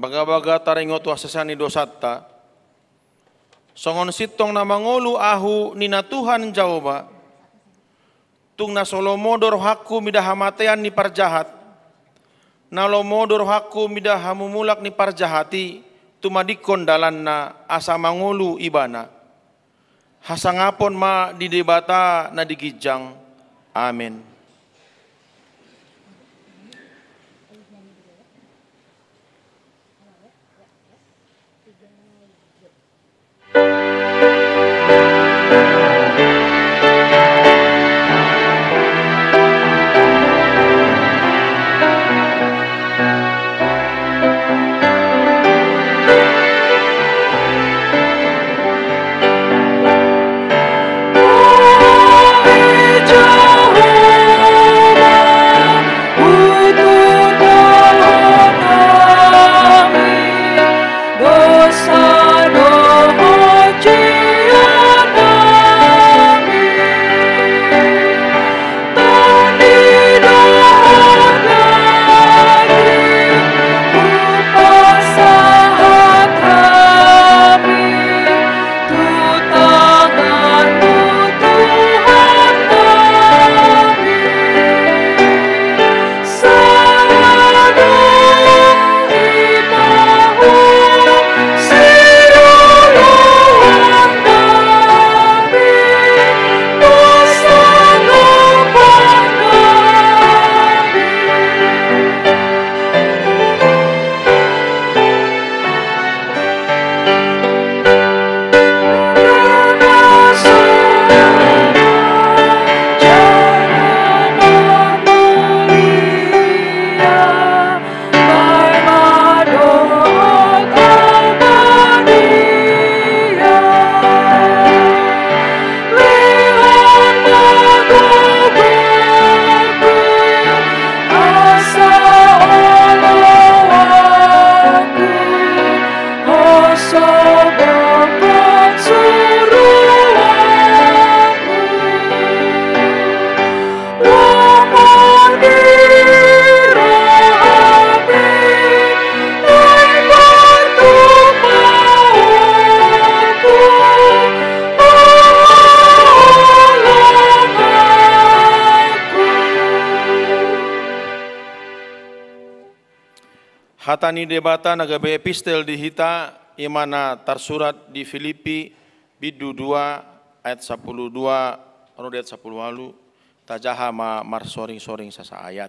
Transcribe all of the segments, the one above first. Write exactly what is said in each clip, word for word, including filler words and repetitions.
Bagabaga taringot tu hasesaan ni dosanta. Songon sintong na mangolu ahu, ninna Tuhan Jahowa. Tung na so lomo do rohangku mida hamatean ni parjahat. Na lomo do rohangku mida hamumulak ni parjahat i, tumadingkon dalanna asa mangolu ibana. Hasangapon ma di Debata na di ginjang. Amen. Hata ni Debata na gabe epistel di hita, ima na tarsurat di Filipi, bindu dua, ayat sampulu dua ro di ayat sampulu ualu. Tajaha ma marsoring-soring sasaayat.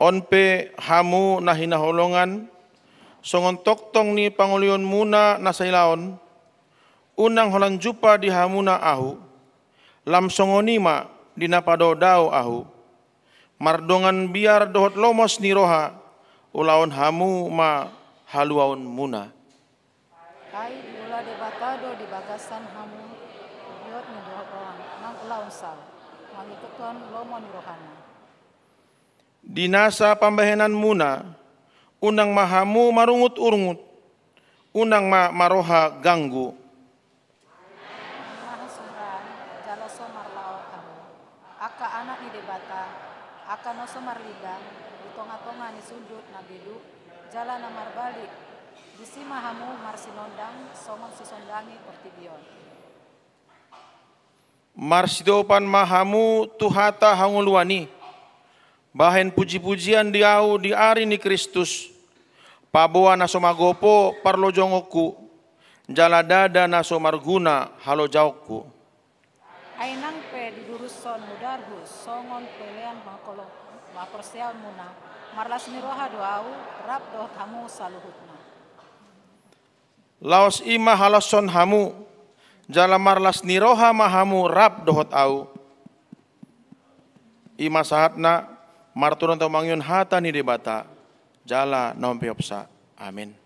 On pe hamu na hinaholongan, songon tongtong ni pangolihonmuna na sailaon, unang holan jumpa di hamuna ahu, lam songon i ma di na padaodao ahu. Mardongan biar dohot lomos ni roha, ulaon hamu ma haluaonmuna. Ai diula Debata do di bagasan hamu, giot ni dohot roham, nang ulaon sal, mangihuthon lomo ni rohana. Di nasa pambahenanmuna, unang ma hamu marungut-urungut, unang ma maroha ganggu. Maha suhuran, jala so marlaok hamu, angka anak ni Debata, angka na so marlinggang, di tonga-tonga ni sundut na beduk, jala na marbalik, disi ma hamu marsinondang, songon sisondangi portibi on. Marsitopan ma hamu tu hata hangoluan i, bahen puji-pujian di ahu di ari ni Kristus, paboa na so magopo parlojongonku, jala ndada na so marguna halojaonku. Ai nang pe didurushon mudarhu songon pelean mangkolo-, maporseaonmuna, marlas ni roha do ahu, rap dohot hamu saluhutna. Laos i ma halaoshon hamu, jala marlas ni roha ma hamu rap dohot ahu. I ma sahatna, martonggo do hita mangihut hata ni Debata, jala na umpeopsa. Amen.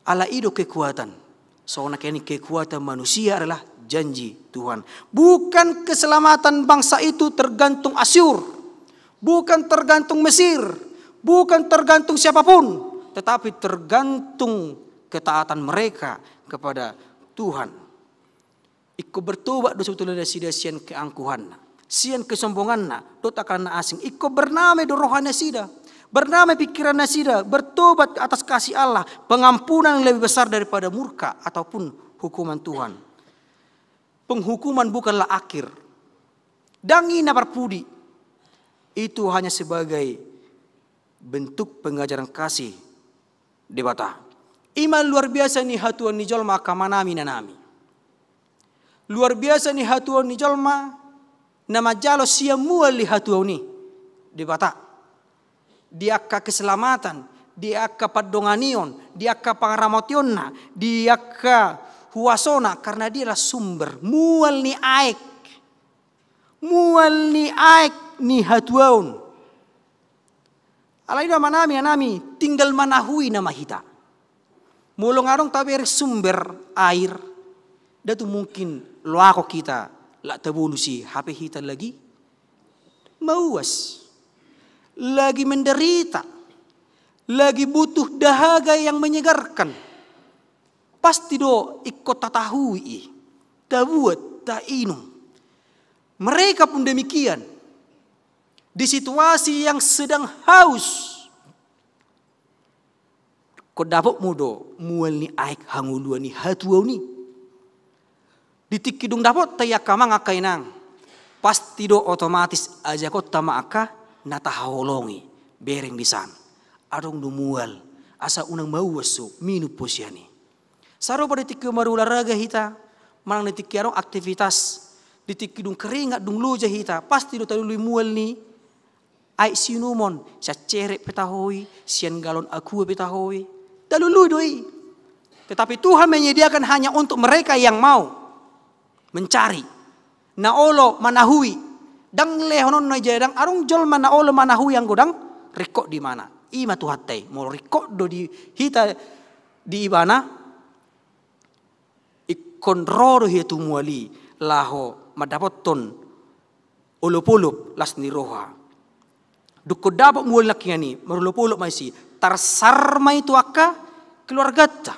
Ala i do kekuatan. Songon na kini kekuatan manusia adalah janji Tuhan. Bukan keselamatan bangsa itu tergantung Asyur. Bukan tergantung Mesir. Bukan tergantung siapapun. Tetapi tergantung ketaatan mereka kepada Tuhan. Ingkon bertobat do sebetulna nasida sian keangkuhanna, sian kesombonganna, dohot angka na asing. Ingkon bernamai do roha nasida, bernamai pikiran nasida, bertobat atas kasih Allah, pengampunan yang lebih besar daripada murka ataupun hukuman Tuhan. Penghukuman bukanlah akhir. Ndang i na parpudi. Itu hanya sebagai bentuk pengajaran kasih Debata. I ma luar biasa ni hatuaon ni jolma angka amanami inanami. Luar biasa ni hatuaon ni jolma na manjalo sian mual ni hatuaon i Debata. Di angka keselamatan, di angka pandonganion, di angka pangaramationna, di angka huasona, karena dialah sumber mual ni aek. Mual ni aek ni hatuaon. Alai do amanami inanami, tinggal manahui nama hita. Molo nga adong tabereng sumber air, nda tung mungkin loakon hita laho tabolusi, hape hita lagi mauas, lagi menderita, lagi butuh dahaga yang menyegarkan. Pasti do ingkon tatahui i, tabuat, tainum. Mereka pun demikian. Di situasi yang sedang haus, ingkon dapotmu do mual ni aek hangoluan ni hatuaon i. Di tingki dung dapotta i angka amang angka inang, pasti do otomatis ajakonta ma angka na tahaholongi, bereng disan. Adong do mual, asa unang mauas ho, minum ho sian i. Sarupa di tingki marolahraga hita, manang di tingki adong aktivitas, di tingki dung keringat, dung loja hita, pasti do talului mual ni aek siinumon, sian cerek pe taho i, sian galon Aqua pe taho i. Talului do i. Tetapi Tuhan menyediakan hanya untuk mereka yang mau mencari. Na olo manahui. Ndang lehononna ijai, ndang adong jolma na olo manahui anggo ndang ringkot di ibana. I ma Tuhanta i, molo ringkot do di hita di ibana, ingkon ro do hita tu mual i laho mandapothon olopolop las ni roha. Dung ingkon dapot mual nangkiningan i, marolopolop ma disi, tarsar ma i tu angka keluarganta,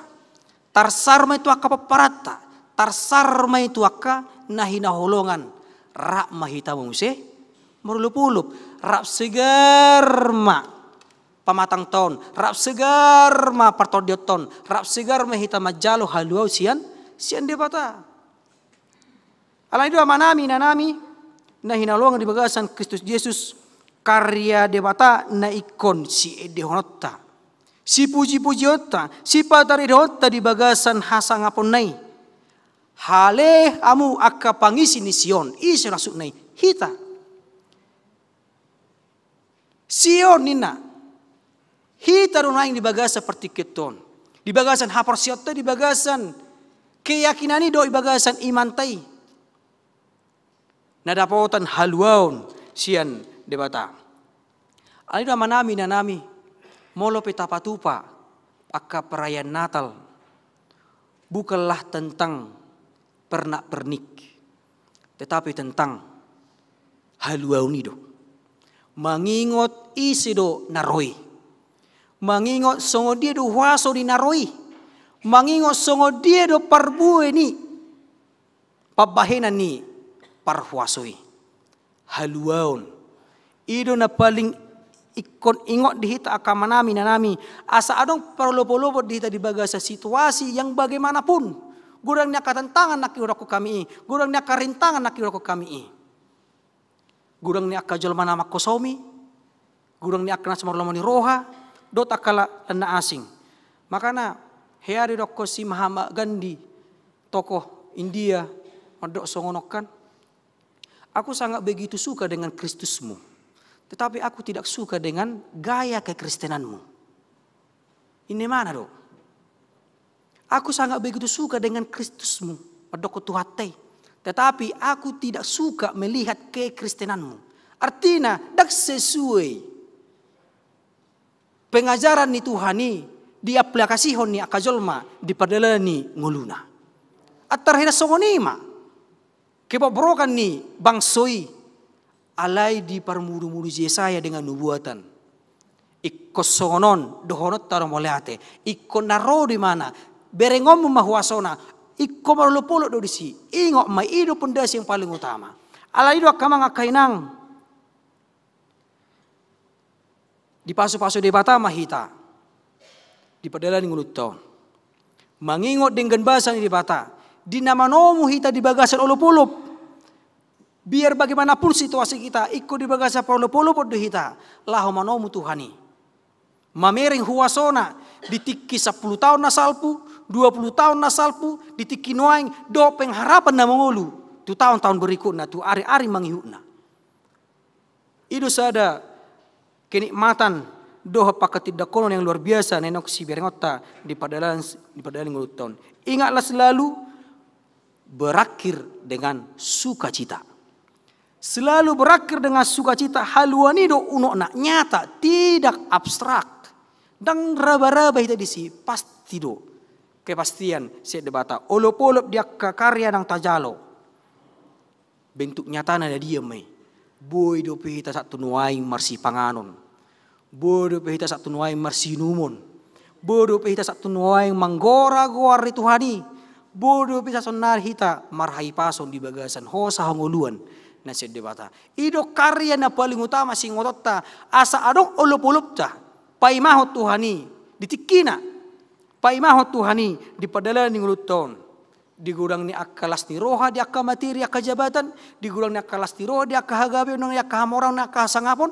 tarsar ma i tu angka pomparanta, tarsar ma i tu angka na hinaholongan. Rap ma hita muse marolopolop, rap segar ma pamatangta on, rap segar ma partondionta on, rap segar ma hita manjalo haluaon sian, sian Debata. Alai do amanami inanami na hinaholongan di bagasan Kristus Jesus, karya Debata na ingkon siendehononta, sipujipujionta, sipatarehononta di bagasan hasangaponna i. Hale hamu angka pangisi ni Sion. Ise maksudna i? Hita. Sion ninna. Hita do naeng di bagasan partingkianta on, di bagasan haporseaonta, di bagasan keyakinan i dohot di bagasan imanta i, na dapotan haluaon sian Debata. Alai do amanami inanami, molo pe tapatupa angka perayaan Natal, bukanlah tentang pernak-pernik, tetapi tentang haluaon i do. Mangingot ise do na ro i. Mangingot songon dia do huaso ni na ro i. Mangingot songon dia do parbue ni pambahenan ni parhuaso i. Haluaon. I do na paling ingkon ingot di hita angka amanami inanami, asa adong parolopolopon di hita di bagasan situasi yang bagaimanapun. Godang ni angka tantangan na hudok hami i, godang ni angka rintangan na hudok hami i. Godang ni angka jolma na mangkosomi, godang ni angka na so marlomo ni roha, dohot angka la-, na asing. Makana hea do didokkon si Mahatma Gandhi, tokoh India, mandok songon on kan. Aku sangat begitu suka dengan Kristusmu, tetapi aku tidak suka dengan gaya kekristenanmu. Inna ibana do. Aku sangat begitu suka dengan Kristusmu, mandok Tuhanta i. Tetapi aku tidak suka melihat kekristenanmu. Artina, ndang sesuai pengajaran ni Tuhan i diaplikasihon ni angka jolma di pardalanan ni ngoluna. Antar hira songon i ma kebobrokan ni bangso i. Alai diparmudu-mudu Jesaya dengan nubuatan. Ingkon songon on dohononta do mauliate. Ingkon na ro do Ibana, berengonmu ma huasona. Ingkon marolopolop do disi. Ingot ma, i do pondasi yang paling utama. Alai i do angka amang angka inang, dipasupasu Debata ma hita di pardalanan ni ngolunta on, mangingot denggan basa ni Debata di na manomu hita di bagasan olopolop. Biar bagaimanapun situasi kita, ingkon di bagasan parolopolopon do hita laho manomu Tuhan i. Mamereng huasona di tingki sampulu taon na salpu, dua pulu taon na salpu, di tingki nuaeng dohot pengharapan na mangolu tu taon-taon berikutna, tu ari-ari mangihutna. I do sada kenikmatan dohot pangkatindanghonon yang luar biasa na naeng siberengonta di pardalanan, di pardalanan ni ngolunta on. Ingatlah selalu berakhir dengan sukacita. Selalu berakhir dengan sukacita, haluaon i do unokna, nyata, tidak abstrak. Ndang raba-raba hita disi, pasti do kepastian sian Debata. Olopolop di angka karya naung tajalo. Bentuk nyatana na dia ma i? Boi dope hita sahat tu nuaeng marsipanganon. Boi dope hita sahat tu nuaeng marsiinumon. Boi dope hita sahat tu nuaeng manggora goar ni Tuhan i. Boi dope sahat saonnari hita marhahipason di bagasan hosa hangoluan na sian Debata. I do karya na paling utama siingotonta asa adong olopolopta paimahon Tuhan i di tingkina. Paimahon Tuhan i di pardalanan ni ngolunta on. Di godang ni angka las ni roha, di angka materi, angka jabatan, di godang ni angka las ni roha, di angka hagabeon, di angka hamoraon, angka hasangapon.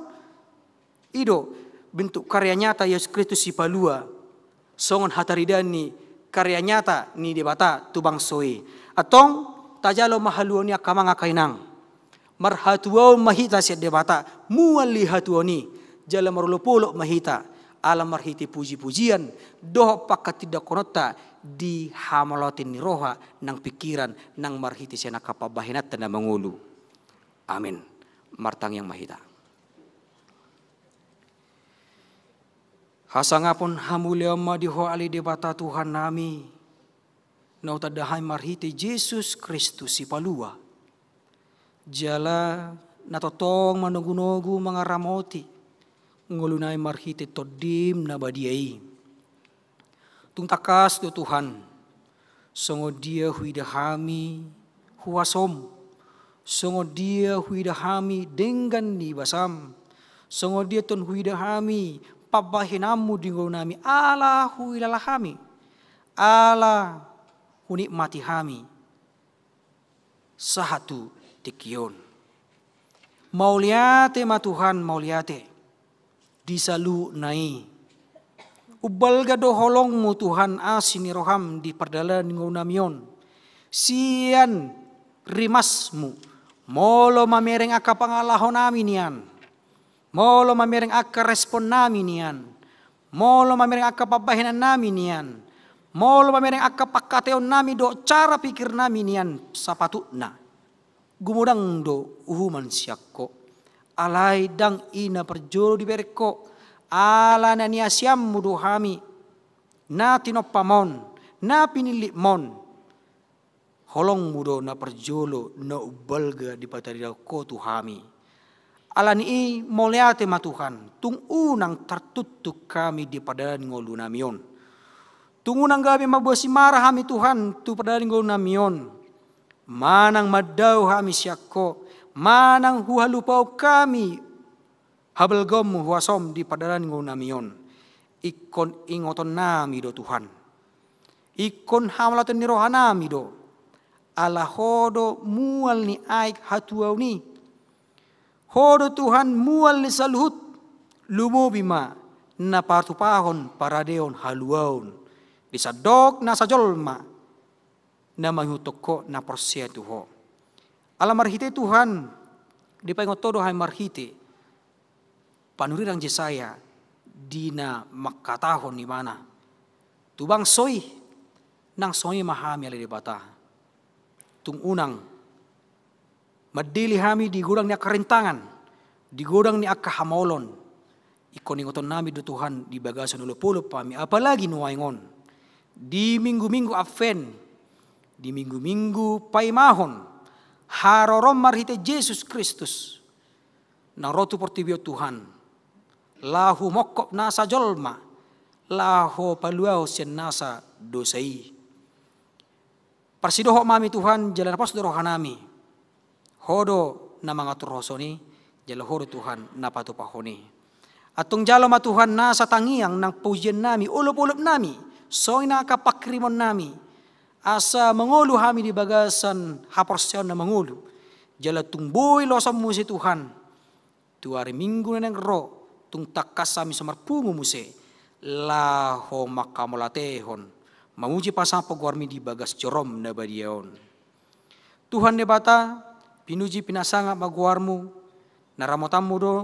I do bentuk karya nyata Yesus Kristus Sipalua, songon hataridaan ni karya nyata ni Debata tu bangso i. Antong, tajalo ma haluaon i angka amang angka inang. Marhatuaon ma hita sian Debata, mual ni hatuaon i, jala marolopolop ma hita, ala marhite pujipujian dohot pangkatindangkononta di hamauliateon ni roha nang pingkiran nang marhite sian angka pambahenanta na mangolu. Amen. Martangiang ma hita. Hasangapon hamuliaon ma di Ho ale Debata Tuhannami, na hutanda hami marhite Jesus Kristus Sipalua. Jala na tongtong manogunogu mangaramoti ngolunami marhite Tondim na badia i. Tung tangkas do Tuhan, songon dia huida hami huasom, songon dia huida hami denggan ni basam, songon dia tong huida hami pambahenanmu di ngolunami, ala huilala hami, ala hunikmati hami sahat tu tingki on. Mauliate ma Tuhan, mauliate di saluhutna i. Umbalga do holongmu Tuhan, asi ni roham di pardalanan ni ngolunami on. Sian rimasmu, molo mamereng angka pangalahonami nian, molo mamereng angka responnami nian, molo mamereng angka pambahenannami nian, molo mamereng angka pangkataionami dohot cara pikirnami nian, sapatutna gumodang do uhuman sian Ho. Alai ndang i na parjolo dibereng Ho, ala na niasianmu do hami, na tinompam on, na pinillitmon. Holongmu do na parjolo na umbalga dipataridahon Ho tu hami. Ala ni i mauliate ma Tuhan, tung unang tartuktuk hami di pardalanan ni ngolunami on. Tung unang gabe mamboan simara hami Tuhan tu pardalanan ni ngolunami on. Manang mandao hami sian Ho, manang huhalupaon hami habalgaonmu huasom di pardalanan ni ngolunami on. Ingkon ingotonnami do Tuhan. Ingkon hamauliateon ni rohanami do. Ala Ho do mual ni aek hatuaon i. Ho do Tuhan mual ni saluhut, lumobi ma na patupahon paradeon haluaon di sandok nasa jolma na mangihuthon Ho, na porsea tu Ho. Ala marhite Tuhan, dipaingot Ho do hami marhite panurirang Jesaya di na mangkatahon ibana tu bangso i, nang songon i ma hami ale Debata. Tung unang mandele hami di godang ni angka rintangan, di godang ni angka hamaolon, Ingkon ingoton nami do Tuhan di bagasan olopolop nami, apalagi nuaeng on di minggu-minggu Advent, di minggu-minggu paimahon harorom marhite Jesus Kristus na ro tu portibi on Tuhan, laho mongkop nasa jolma, laho paluahon sian nasa dosa i. Parsidohot ma hami Tuhan, jala na pos do roha nami. Ho do na mangaturhon i, jala Ho do Tuhan na patupahon i. Antong jalo ma Tuhan nasa tangiang nang pujian nami, olopolop nami, songon i nang angka panghirimon nami, asa mangolu hami di bagasan haporseaon na mangolu. Jala tung boi loasonmu muse Tuhan tu ari Minggu na naeng ro, tung tangkas hami so marpungu muse, laho manghamauliatehon, mamuji pasahat goarmi di bagas jorom na badia on. Tuhan Debata, pinuji pinasangap ma goarmu, na ramotanmu do,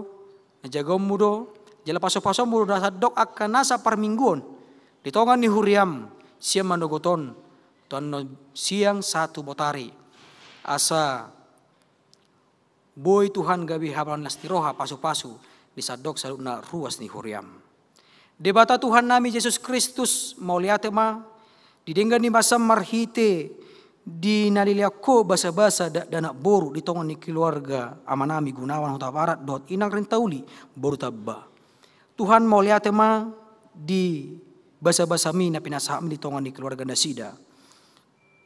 na jagaonmu do, jala pasupasonmu do na sandok angka nasa parmingguon di tonga ni huriam, sian manogot on tu annon siang sahat tu botari, asa boi Tuhan gabe habalan las ni roha pasupasu di sandok saluhutna ruas ni huriam. Debata Tuhan nami Jesus Kristus, mauliate ma di denggan ni basam marhite di na nilehon Ho basabasa dakdanak boru di tonga ni keluarga ama nami Gunawan Hutabarat dohot inang Rintauli boru Tamba. Tuhan, mauliate ma di basabasami na pinasahatmi di tonga ni keluarga nasida.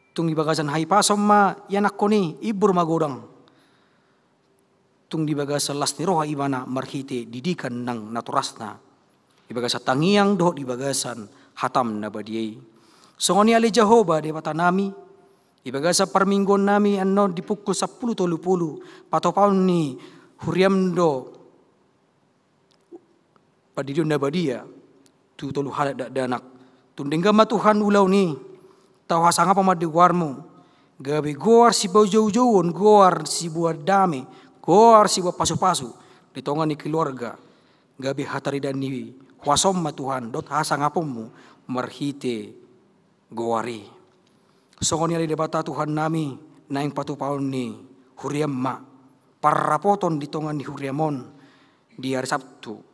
Tung di bagasan hahipason ma ianakhon i, imbur magodang. Tung di bagasan las ni roha ibana marhite didikan nang natorasna, di bagasan tangiang dohot di bagasan hatam na badia i. Songon i ale Jahowa Debata nami, di bagasan parmingguon nami annon di pukul sampulu tolu pulu, patupaon ni huriam do pandirion na badia tu tolu halak dakdanak. Tung denggan ma Tuhan ulaon i, tau hasangapon ma di goarmu, gabe goar sipajoujouon, goar siboan dame, goar siboan pasupasu di tonga ni keluarga, gabe hataridaan ni huasom ma Tuhan dohot hasangaponmu marhite goar i. Songon i ale Debata Tuhan nami, naeng patupaon ni huriam ma parrapoton di tonga ni huriam on di ari Sabtu.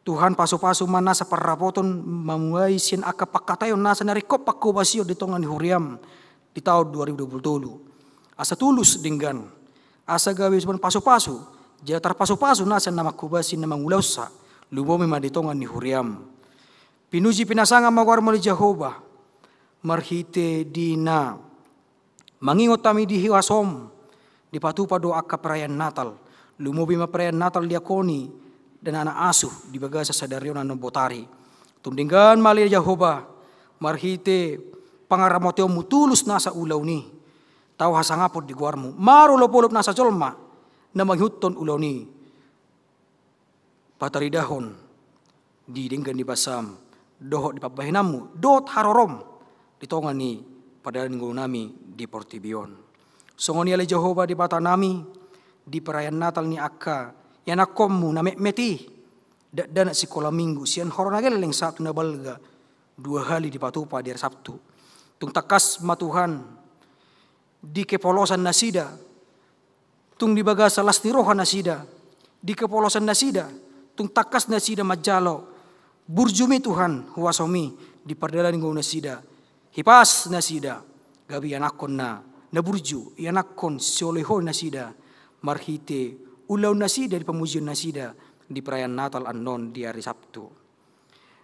Tuhan, pasupasu ma nasa parrapoton, mamulai sian angka pangkataion nasa na ringkot pangkobasion di tonga ni huriam di taon dua ribu dua pulu tolu. Asa tulus denggan, asa gabe siboan pasupasu, jala tarpasupasu nasa na mangkobasi na mangulahonsa, lumobi ma di tonga ni huriam. Pinuji pinasangap ma goarmu ale Jahowa, marhite di na mangingot hami di huasom, dipatupa do angka perayaan Natal, lumobi ma perayaan Natal diakoni dan anak asuh di bagasan sadari on annon botari. Tung denggan ma ale Jahowa, marhite pangaramotionmu tulus nasa ulaon i, tau hasangapon di goarmu, marolopolop nasa jolma na mangihuthon ulaon i, pataridahon di denggan ni basam dohot di pambahenanmu dohot harorom di tonga ni pardalanan ni ngolu nami di portibi on. Songon i ale Jahowa Debata nami, di perayaan Natal ni angka ianakhonmu na metmet i, dakdanak sikola minggu sian horong na gelleng sahat tu na balga, dua hali dipatupa di ari Sabtu. Tung tangkas ma Tuhan di kepolosan nasida, tung di bagasan las ni roha nasida, di kepolosan nasida, tung tangkas nasida manjalo burjumi Tuhan, huasomi di pardalanan ni ngolu nasida, hipas nasida, gabe ianakhon na, na burju, ianakhon sioliholi nasida, marhite ulaon nasida di pamujion nasida di perayaan Natal annon di ari Sabtu.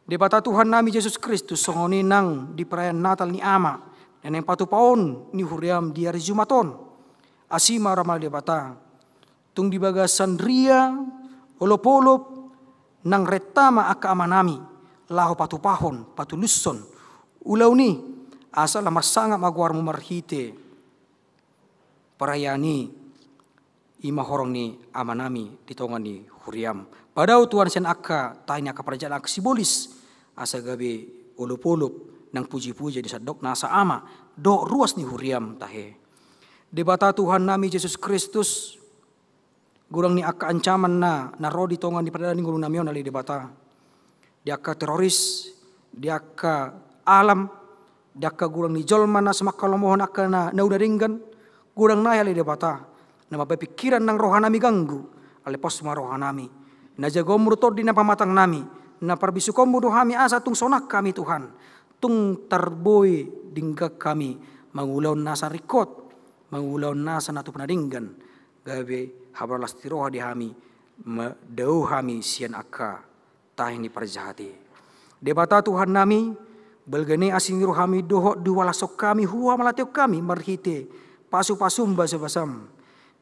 Debata Tuhan nami Jesus Kristus, songon i nang di perayaan Natal ni Ama, na naeng patupaon ni huriam di ari Jumat on. Asi ma roham ale Debata, tung di bagasan ria, olopolop, nang renta ma angka ama nami, laho patupahon, patulushon ulaon i, asa laho marsangap ma goarmu marhite perayaan i, i ma horong ni ama nami di tonga ni huriam. Padao Tuhan sian angka tahi ni angka parajaan angka sibolis, asa gabe olopolop nang pujipujian di sandok nasa ama dohot ruas ni huriam tahe. Debata Tuhan nami Jesus Kristus, godang ni angka ancaman na, na ro di tonga ni pardalanan ni ngolu nami on ale Debata, di angka teroris, di angka alam, di angka godang ni jolma na so manghalomohon angka na, na undadenggan, godang nai ale Debata, na mambahen pingkiran nang roha nami ganggu, ale pos ma roha nami. Na jagoonmu do tondi na pamatang nami, na parbisukonmu do hami asa tung sonang hami Tuhan, tung tarboi denggan hami mangulahon nasa ringkot, mangulahon nasa na tupa na denggan, gabe habalas ni roha di hami, ma-, dao hami sian angka tahi ni parjahat i. Debata Tuhan nami, balga ni asi ni rohami dohot dihualashon hami, huhamalation hami marhite pasu-pasum, basa-basam.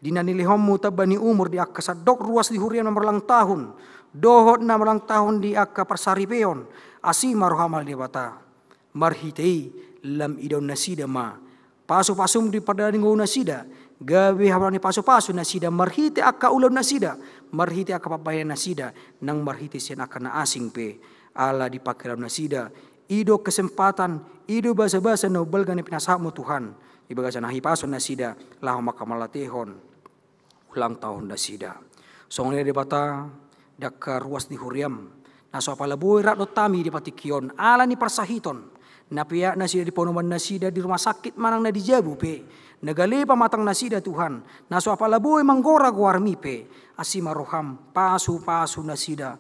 Di na nilehonmu tamba ni umur di angka sandok ruas ni huriam na marulang tahun, dohot na marulang tahun di angka parsaripeon, asi ma roham ale Debata. Marhite i lam idaon nasida ma pasu-pasum di pardalanan ni ngolu nasida, gabe habalas ni pasu-pasu nasida marhite angka ulaon nasida, marhite angka pambahenan nasida, nang marhite sian angka na asing pe, ala dipangke ulaon nasida, i do kesempatan, i do basa-basa na umbalga na pinasahatmu Tuhan, di bagasan hahipason nasida, laho manghamauliatehon ulang tahun nasida. Songon i Debata, di angka ruas ni huriam, na so apala boi rap dohot hami di partingkian on, ala ni parsahiton, na peak nasida di parumaennasida di rumah sakit manang na di jabu pe, na gale pamatang nasida Tuhan, na so apala boi manggora goarmi pe, asi ma roham, pasu-pasu nasida,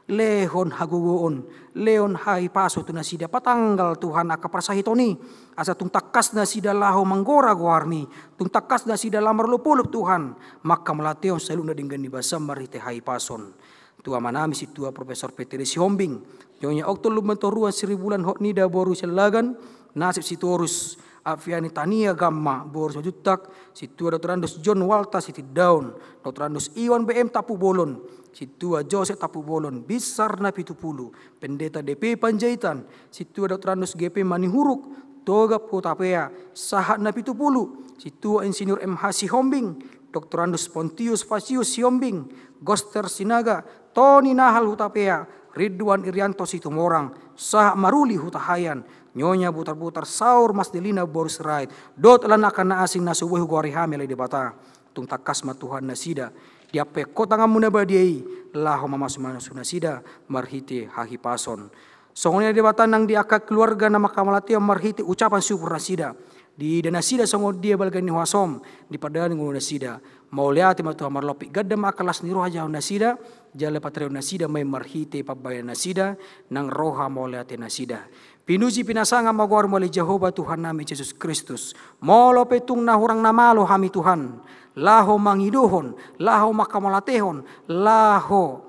lehon hagogoon, lehon hahipason tu nasida, patanggal Tuhan angka parsahiton i, asa tung tangkas nasida laho manggora goarmi, tung tangkas nasida laho marolop-olop Tuhan, manghamauliatehon saluhutna denggan ni basam marhite hahipason. Tu amanami sintua Profesor Peter Sihombing, Nyonya Okto Lumbantoruan Sribulan Hotnida boru Siallagan, Nasib Sitorus, Afiani Tania Gamma boru Simanjuntak, sintua Doktorandus John Walta Sitindaon, Doktorandus Iwan B M Tampubolon, sintua Josep Tampubolon, Binsar Napitupulu, Pendeta D P Panjaitan, sintua Doktorandus G P Manihuruk, Togab Hutapea, Sahat Napitupulu, sintua Insinyur M H Sihombing, Doktorandus Pontius Fasius Sihombing, Goster Sinaga, Toni Nahal Hutapea, Ridwan Irianto Situmorang, Sahat Maruli Hutahaean, Nyonya Butar-butar Saur Mas Delina boru Sirait, dohot lan angka na asing na so boi hugoari hami ale Debata. Tung tangkas ma Tuhan nasida, diampehon Ho tanganmu na badia i, laho mamasu-masu nasida, marhite hahipason. Songon i Debata nang di angka keluarga na manghamauliatehon marhite ucapan syukur nasida. Diida nasida songon dia balga ni huasom, di pardalanan ni ngolu nasida. Mauliate ma Tuhan marlompit ganda ma angka las ni roha jahaon nasida, jala patarehon nasida ma i marhite pambahenan nasida, nang roha mauliate nasida. Pinuji pinasangap ma goarmu ale Jahowa Tuhannami Jesus Kristus. Molo pe tung na hurang na malo hami Tuhan, laho mangidohon, laho manghamauliatehon, laho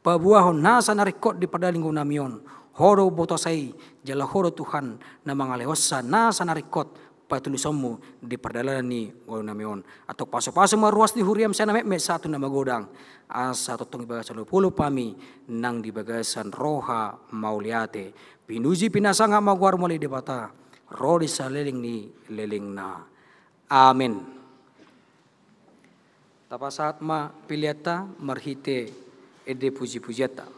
paboahon nasa na ringkot di pardalanan ni ngolunami on. Ho do umbotosa i, jala Ho do Tuhan na mangalehonsa nasa na ringkot patulusonmu di pardalanan ni ngolunami on. Antong pasupasu ma ruas ni huriam sian na metmet sahat tu na magodang. Asa tongtong di bagasan olopolop hami nang di bagasan roha mauliate. Pinuji pinasangap ma goarmu ale Debata, ro di saleleng ni lelengna. Amen. Tapasahat ma peleanta marhite ende pujipujianta.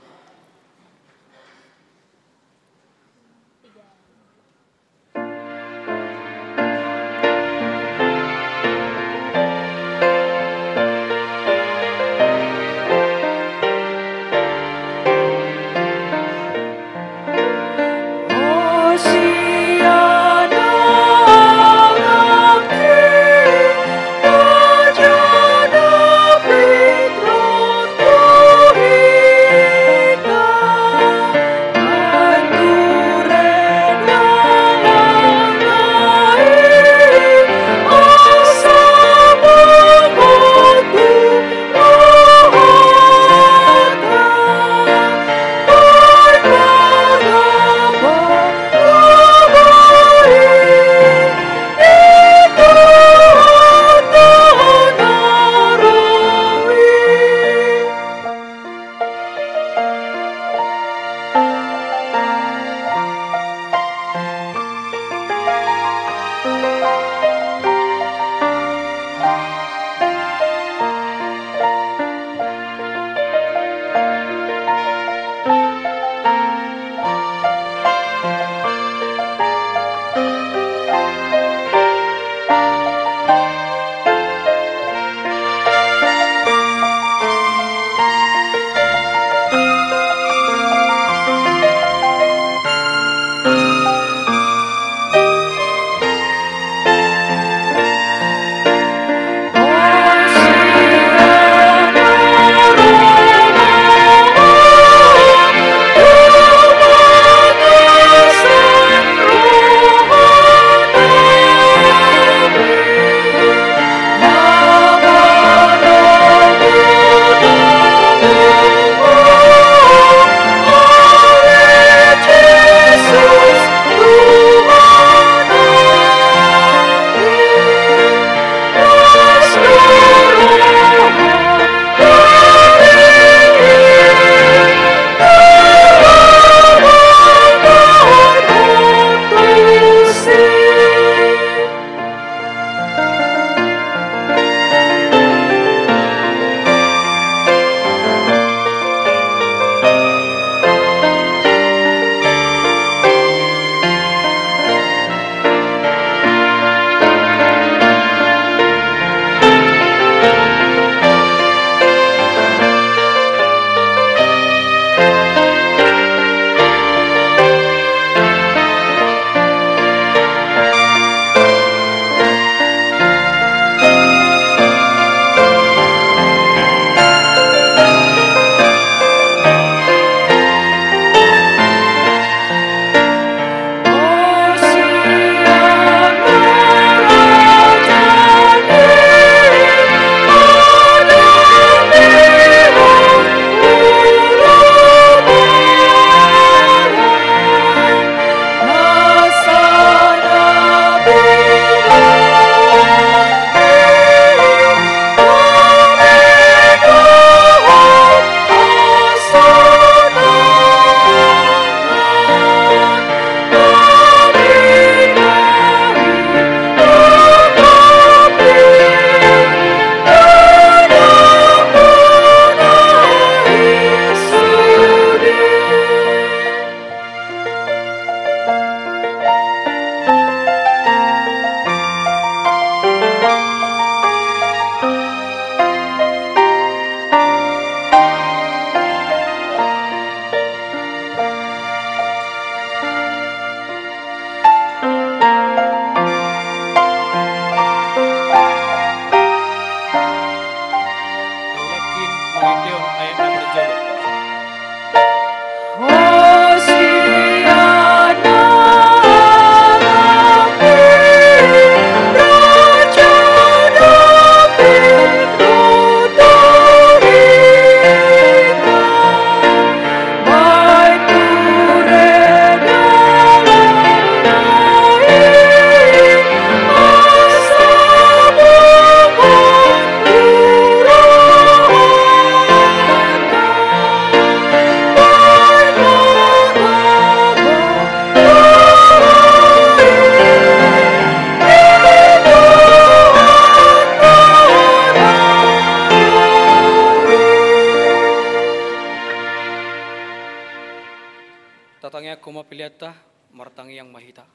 Yang mahita.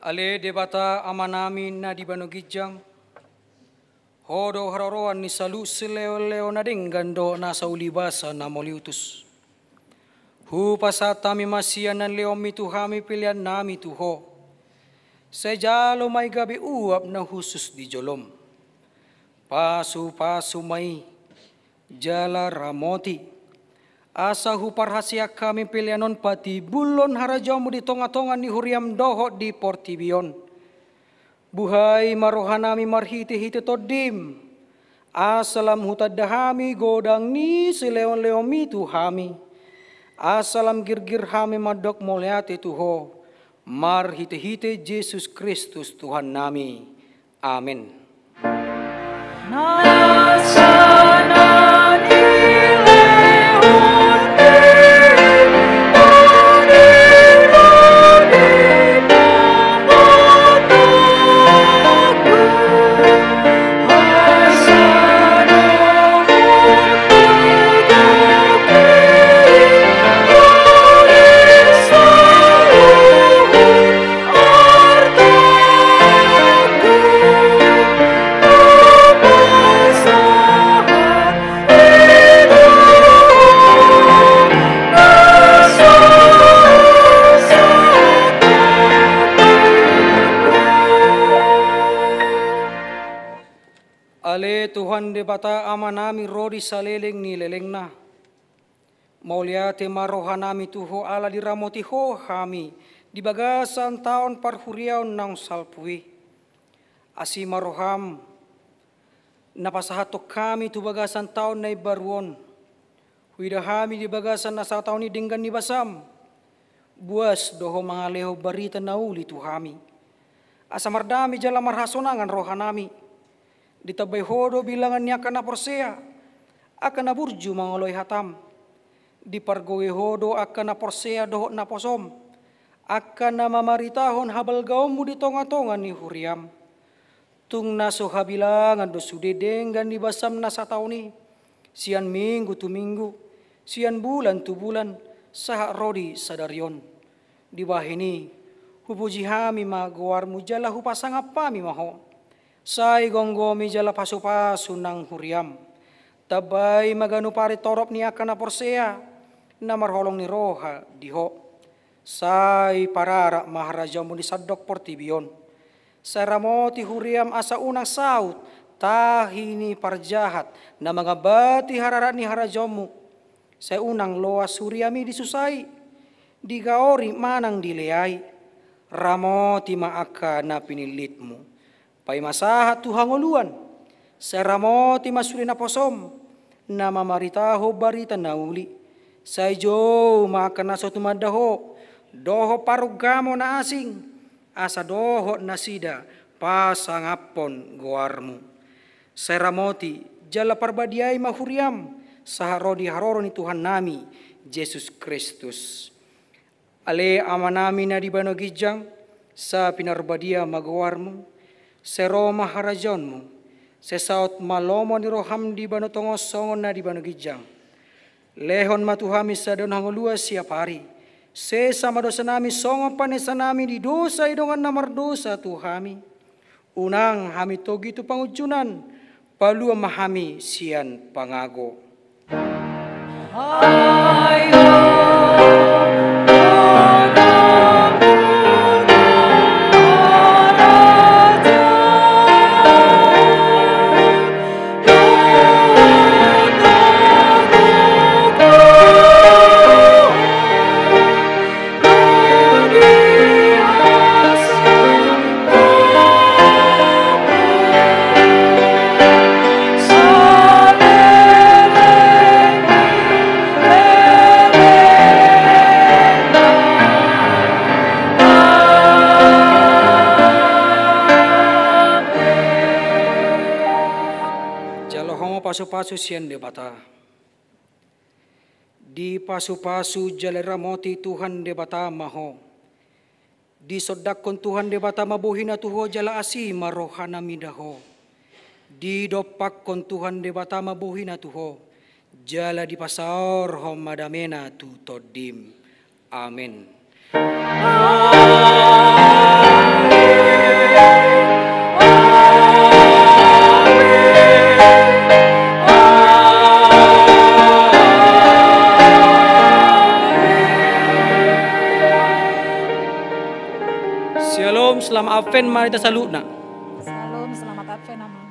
Ale Debata Amanami na di banua ginjang, Ho do haroroan ni saluhut silehonlehon na denggan dohot nasa ulibasa na mauliutus. Hupasahat hami ma sian na nilehonmi tu hami peleannami tu Ho. Sai jalo ma i gabe uap na hushus di jolom. Pasupasu ma i jala ramoti, asa huparhaseang hami pelean on patimbulhon harajaonmu di tongatonga ni huriam dohot di portibi on. Buhai ma rohanami marhitehite Tondim, asa lam hutanda hami godang ni silehonlehonmi tu hami, asa lam girgir hami mandok mauliate tu Ho, marhitehite Jesus Kristus Tuhannami. Amen. Ale Tuhan Debata Amanami ro di saleleng ni lelengna. Mauliate ma rohanami tu Ho ala diramoti Ho hami di bagasan taon parhuriaon naung salpu i. Asi ma roham na pasahathon hami tu bagasan taon na imbaru on. Huida hami di bagasan na sataon i denggan ni basam. Buas do Ho mangalehon barita na uli tu hami. Asa mardame jala marhasonangan rohanami. Ditambai Ho do bilangan ni angka na porsea, angka na burju mangoloi hatam. Dipargogo Ho do angka na porsea dohot naposom, angka na mamaritahon habalgaonmu di tongatonga ni huriam. Tung na so habilangan do sude denggan ni basam na sataon i, sian minggu tu minggu, sian bulan tu bulan, sahat ro di sadari on. Dibahen i, hupuji hami ma goarmu jala hupasangap hami ma Ho. Sai gomgomi jala pasupasu nang huriam. Tambai ma ganup ari torop ni angka na porsea, na marholong ni roha di Ho. Sai pararak ma harajaonmu di sandok portibi on. Sai ramoti huriam asa unang saut tahi ni parjahat na mangambati hararak ni harajaonmu. Sai unang loas huriam i disusai, digaori manang dileai. Ramoti ma angka na pinillitmu. Paima sahat tu hangoluan, sai ramoti ma sude naposom, na mamaritahon barita na uli. Sai jou ma angka na so tumanda Ho, dohot parungkilmu na asing, asa dohot nasida pasangaphon goarmu. Sai ramoti jala parbadiai ma huriam, sahat ro di haroro ni Tuhannami Jesus Kristus. Ale Amanami na di banua ginjang, sai pinarbadia ma goarmu, sai ro ma harajaonmu, sai saut ma lomo ni roham di banua tonga on songon na di banua ginjang. Lehon ma tu hami sadari on hangoluan siapari, sesa ma dosanami songon panesanami di dosa ni dongan na mardosa tu hami. Unang hami togi tu pangunjunan, palua ma hami sian pangago. Jalo hamu pasupasu sian Debata. Dipasupasu jala diramoti Tuhan Debata ma ho. Disondangkon Tuhan Debata ma bohina tu ho jala asi ma rohana mida ho. Didompakkon Tuhan Debata ma bohina tu ho jala dipasaorhon ma damena tu tondim. Amen. Syalom, selamat Advent ma di hita saluhutna. Syalom, selamat Advent, Amang.